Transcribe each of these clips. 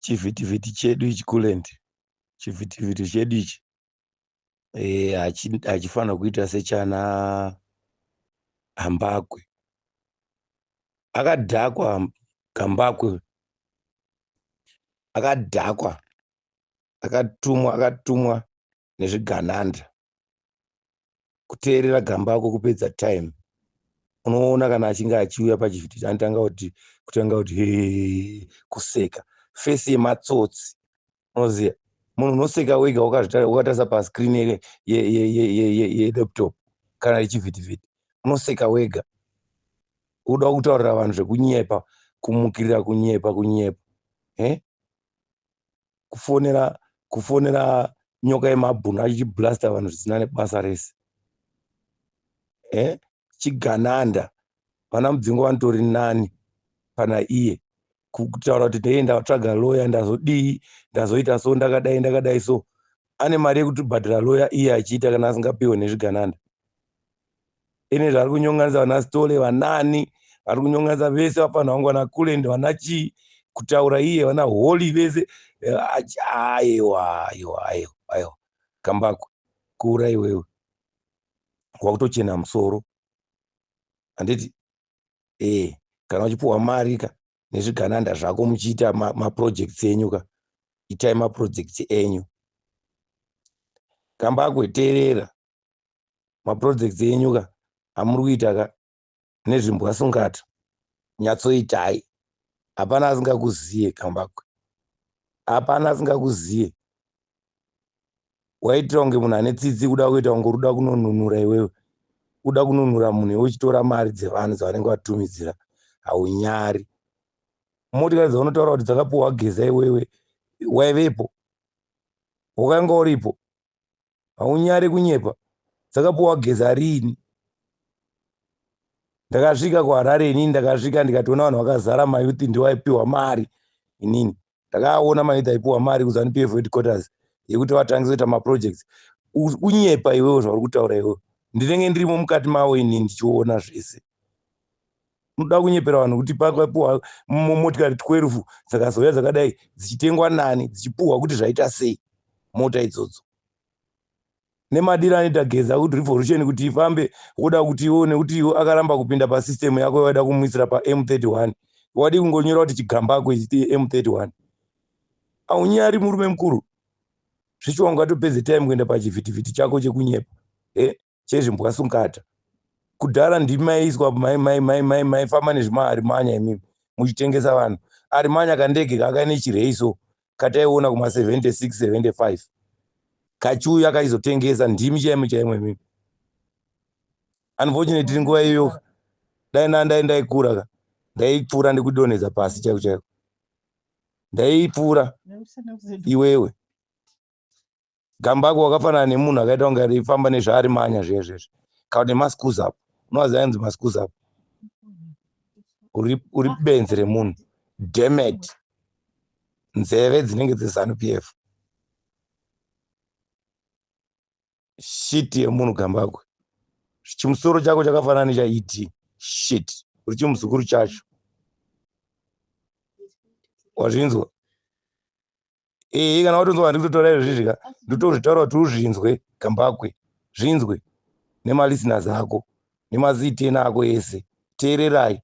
Chivhitivhiti chedu ichi, Kulent, chivhitivhiti chedu ichi hachifanira kuita sechana Hambakwe. Akadhakwa Gambakwe, akadhakwa, akatumwa, akatumwa nezvigananda. Kuteerera Gambakwe kupedza time. Unoona kana achinge achiuya pachivhiti, anotanga kuti, kutanga kuti he, kuseka face yematsotsi. Unoziva munhu unoseka wega wakatarisa pascreen yelaptop kana yechivhitivhiti, unoseka wega. Uda kutaurira vanhu zvekunyepa, kumukirira kunyepa, kunyepa, eh? Kufonera nyoka yemabhunu achichiblasta vanhu zvisina nebasa rese, eh? Chigananda. Vana Mudzingo vanotori nani pana iye. Kutaura kuti ndee ndatsvaga loya, ndazodii, ndazoita so, ndakadai, ndakadai, so ane mari yekutibhadhara loya iye achiita kana asingapiwe nezvigananda. Ine zvaari kunyonganisa vana Stole, vanani vari kunyonganisa vese, vapfanha vangu vana Kulend, vana chii, kutaura iye vana Holy vese. Aiwa, aiwa, aiwa, aiwa, Gambakwe, kura iwewe, wakutochena musoro, handiti? Kana uchipiwa mari ka nezvigananda zvako muchiita maprojects enyu ka, itai maprojects enyu. Gambakwe, teerera, maprojects enyu ka amuri kuita ka nezvimbwasungata, nyatsoitai. Hapana asingakuziye, Gambakwe, hapana asingakuziye. Waitira kunge munhu ane tsitsi, kuda kuita kunge uri kuda kunonunura iwewe, uda kununura munhu iwe uchitora mari dzevanhu dzavanenge vatumidzira. Haunyari? Motikari dzaunotaura kuti dzakapiwa Geza, iwewe waivepo? Wakanga uripo? Haunyari kunyepa? Dzakapiwa Geza riini? Ndakasvika kuHarare inini, ndakasvika ndikatoona vanhu vakazara, mayouth ndiwo aipiwa mari. Inini ndakaona mayouth aipiwa mari kuZANU PF headquarters yekuti vatangise kuita maprojects. Kunyepa iwewo zvauri kutaura iwewe. Ndinenge ndirimo mukati mavo inini ndichiona zvese. Unoda kunyepera vanhu kuti pakapiwa motikari 12 dzakazouya dzakadai, dzichitengwa nani, dzichipuhwa kuti zvaita sei mota idzodzo? Nemadiro anoita Geza kuti revolution kuti ifambe, woda kuti iwo, nekuti iwo akaramba kupinda pasystem yako, waida kumuisira paM31, wadi kungonyora kuti Chigambakwe M31. Aunyari, murume mukuru? Zvichiwa ungatopedze time kuenda pachivhitivhiti chako chekunyepa, chezvimbwasungata. Kudhara ndimi maiiswa, maifamba nezvimaharimanya imimi muchitengesa vanhu. Arimanya kandege kakaine chireiso kataiona kuma76 75 kachiuya kaizotengesa, ndimi chaimo chaimo imimi. Unfortunately, nguva iyoyo dai nandai ndaikura ka, ndaipfuura ndikudonhedza pasi chaiko chaiko, ndaipfuura iwewe. Gambakwe, wakafanana nemunhu akaita kunge aifamba nezvaarimanya zviya zvezvi, kana kuti nemaschool's up. Unovaziva ainzi maschool's up? Uri benzi remunhu, dammit. Nzeve dzinenge dzeZANU PF. Shit yemunhu, Gambakwe. Chimusoro chako chakafanana nechaED. Shit, uri chimuzukuru chacho, wazvinzwa? Ee, kana watonzwa vandikutotaura izvozvi ka, ndotozvitaura kuti uzvinzwe, Gambakwe, zvinzwe nemalisteners ako nemazitena ako ese. Teererai,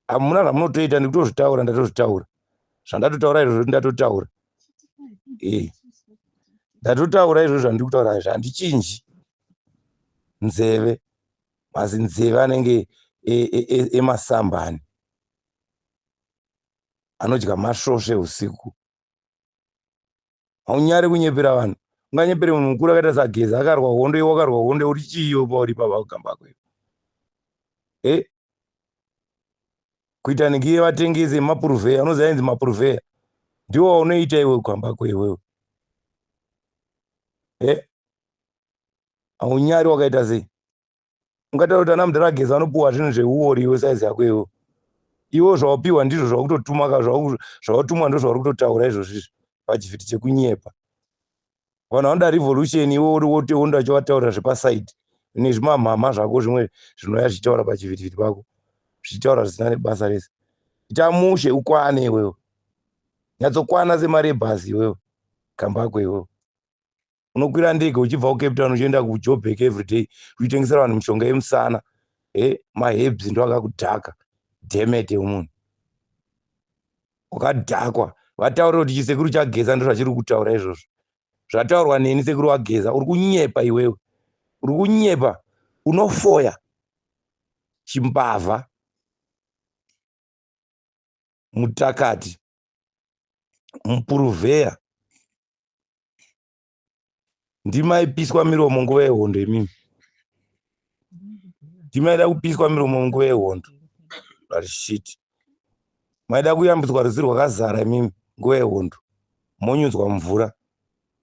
hamuna zvamunotoita, ndikutozvitaura, ndatozvitaura zvandatotaura izvozvo, ndatotaura. Ndatotaura izvozvo zvandiri kutaura izvi, handichinji. Nzeve, mazinzeve anenge emasambani anodya masvosve usiku. Haunyari kunyepera vanhu? Unganyepere munhu mukuru akaita saGeza, akarwa hondo? Iwe wakarwa hondo, uri chiiwe pauri papa, Gambakwe? Kuita ngiye vatengesi emapuruvheya, unoziva ainzi mapuruvheya, ndiwo waunoita iwe, Gambakwe iwewe. Haunyari? Wakaita sei? Ungataura kuti ana mudhara Geza anopuwa zvinhu zveuori, iwe saizi yako iwewe? Iwe zvawapiwa ndizvo zvakutotuma ka, zvawatumwa ndo zvauri kutotaura izvozvizvi pachivhiti chekunyepa. Vanhu vanoda revolution, iwe uri wotoenda uchivataurira zvepasaidi nezvimamhamha zvako zvimwe zvinouya zvichitaura pachivhitivhiti pako, zvichitaura zvisina nebasa rese. Ita mushe, ukwane iwewe. Nyatsokwana semari yebhazi iwewe, Gambakwe iwewe. Unokwira ndege uchibva kuCape Town uchienda kuJoburg everyday uchitengesera vanhu mishonga yemusana. Maherbs ndo akakudhaka. Dhemete yemunhu. Wakadhakwa. Vataurire kuti chisekuru chaGeza ndozvachiri kutaura izvozvo. Zvataurwa neni sekuru waGeza. Uri kunyepa iwewe. Uri kunyepa. Unofoya. Chimbavha. Mutakati. Mupuruvheya. Ndimaipiswa miromo nguva yehondo imimi. Ndimaida kupiswa miromo nguva yehondo. But shit. Maida kuyambutswa rwizi rwakazara imimi nguva yehondo. Monyudzwa mvura.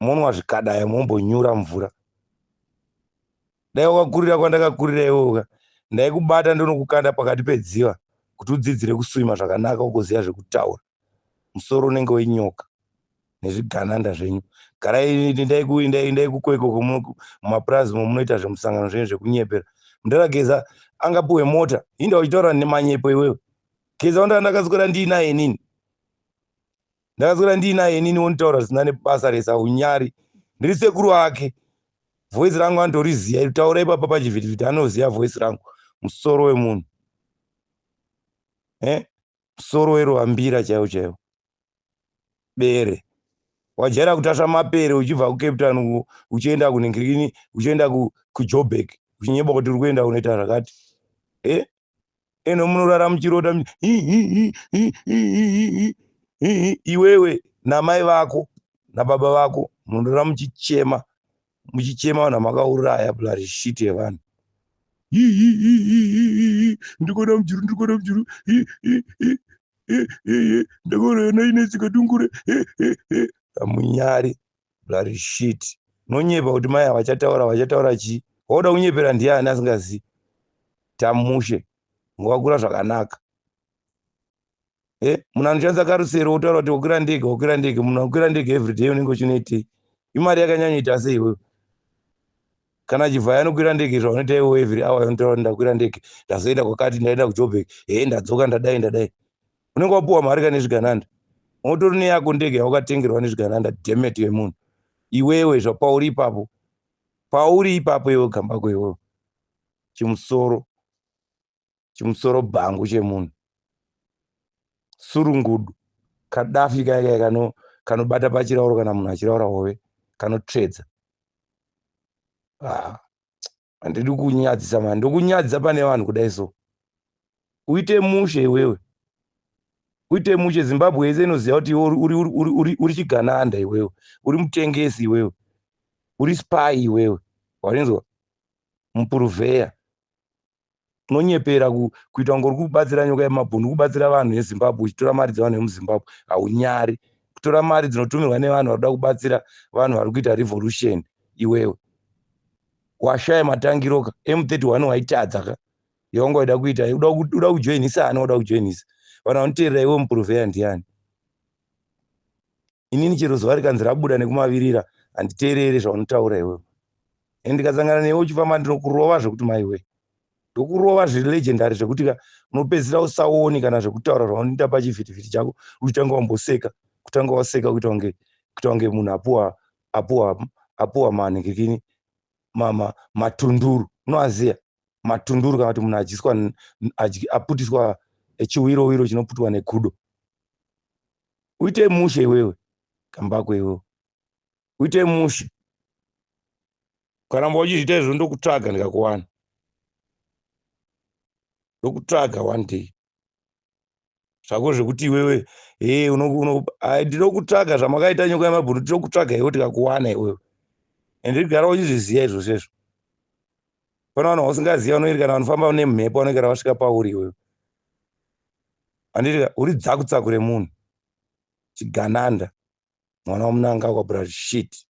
Monwa zvikadaya mombonyura mvura. Dai wakakurira kwandakakurira iwewe ndaikubata ndonokukanda pakati pedziva kuti udzidzire kuswima zvakanaka ugoziva zvekutaura. Musoro unenge wenyoka nezvigananda zvenyu. Garai ndaikukwekoko mumapurazi munoita zvemusangano zvenyu zvekunyepera. Mudhara Geza angapiwe mota. Inda uchitaura nemanyepo iwewe. Geza wandanga ndakaswera ndiinaye inini. Ndakaswera ndiinaye inini wonitaura zvisina nebasa rese haunyari. Ndiri sekuru ake. Voice rangu anotoriziya. Taura ipapa pachivhitivhiti anoziya voice rangu. Musoro wemunhu. Musoro werovambira chaiwo chaiwo. Bere. Wajaira kutasva mapere uchibva kuCape Town uchienda kunengirini uchienda kuJoburg uchinyeba kuti uri kuenda kunoita zvakati. Eno munorara muchirota iwewe namai vako nababa vako munorara muchichema muchichema vanhu vamakauraya bloody shit yevanhu. Ndikuona mujuru, ndikuona mujuru, ndakauraya nainesi Kadungure. Hamunyari bloody shit. Unonyepa kuti mai havachataura, vachataura chii? Wauda kunyepera ndiani asingazivi? Tamushe ngwakura zvakanaka. Munhu anoshandisa karusero wotaura kuti wakwira ndege, wakwira ndege. Munhu akwira ndege everyday unenge uchinoitei? Imari yakanyanyoita sei iwewe? Kana chivhaya anokwira ndege zvaunoita iwewe every hour unotaura kuti ndakwira ndege, ndazoenda kwakati, ndaenda kuJoburg, ndadzoka, ndadai, ndadai. Unenge wapuwa mari kana nezvigananda. Unotori neyako ndege yawakatengerwa nezvigananda, dhemeti yemunhu. Iwewe zvapauri ipapo. Pauri ipapo iwewe Gambakwe iwewe. Chimusoro. Chimusoro bhangu chemunhu. Surungudu. Kadafi kaya kaya kanobata pachirauro kana munhu achiraura hove kanotsvedza. Handidi kunyadzisa mani, ndokunyadzisa pane vanhu kudai so. Uite mushe iwewe. Uite mushe. Zimbabwe yese inoziva kuti iwe uri chigananda iwewe. Uri mutengesi iwewe. Uri spy iwewe. Warinzwa? Mupuruvheya. Unonyepera kuita kunge uri kubatsira nyoka yemabhunu, kubatsira vanhu veZimbabwe uchitora mari dzevanhu vemuZimbabwe. Haunyari. Kutora mari dzinotumirwa nevanhu vari kuda kubatsira vanhu vari kuita revolution iwewe. Washaya matangiro ka. M31 waitadza ka. Yawanga waida kuita. Uda kujoinisa ani wauda kujoinisa? Vanhu vanoteerera iwe mupuruvheya ndiani? Inini chero zuva rikanzi rabuda nekumavirira handiteerere zvaunotaura iwewe. Ende ndikasangana newe uchifamba ndinokurova zvekuti maiwe. Ndokurova zviri legendary zvekuti unopedzisira usaoni kana zvekutaura zvaunoita pachivhitivhiti chako uchitanga wamboseka. Kutanga waseka kuita kunge munhu apuwa manhikikini matunduru. Unoaziya? Matunduru kana kuti munhu adyiswa aputiswa chiwiro wiro chinoputwa negudo. Uite mushe iwewe Gambakwe iwewe. Uite mushe. Ukaramba uchizviita izvo ndokutsvaga ndikakuwana. Ndokutsvaga one day. Zvako zvekuti iwewe ndinokutsvaga zvamakaita nyoka yemabhunu, tinokutsvaga iwe tikakuwana iwewe. Ende ndigara uchizviziva izvozvo izvo. Pane vanhu vausingazivi vanoiri kana vanofamba nemhepo vanogara vasvika pauri iwewe. Handiti uri dzakutsaku remunhu. Chigananda. Mwana waMunangagwa bloody shit.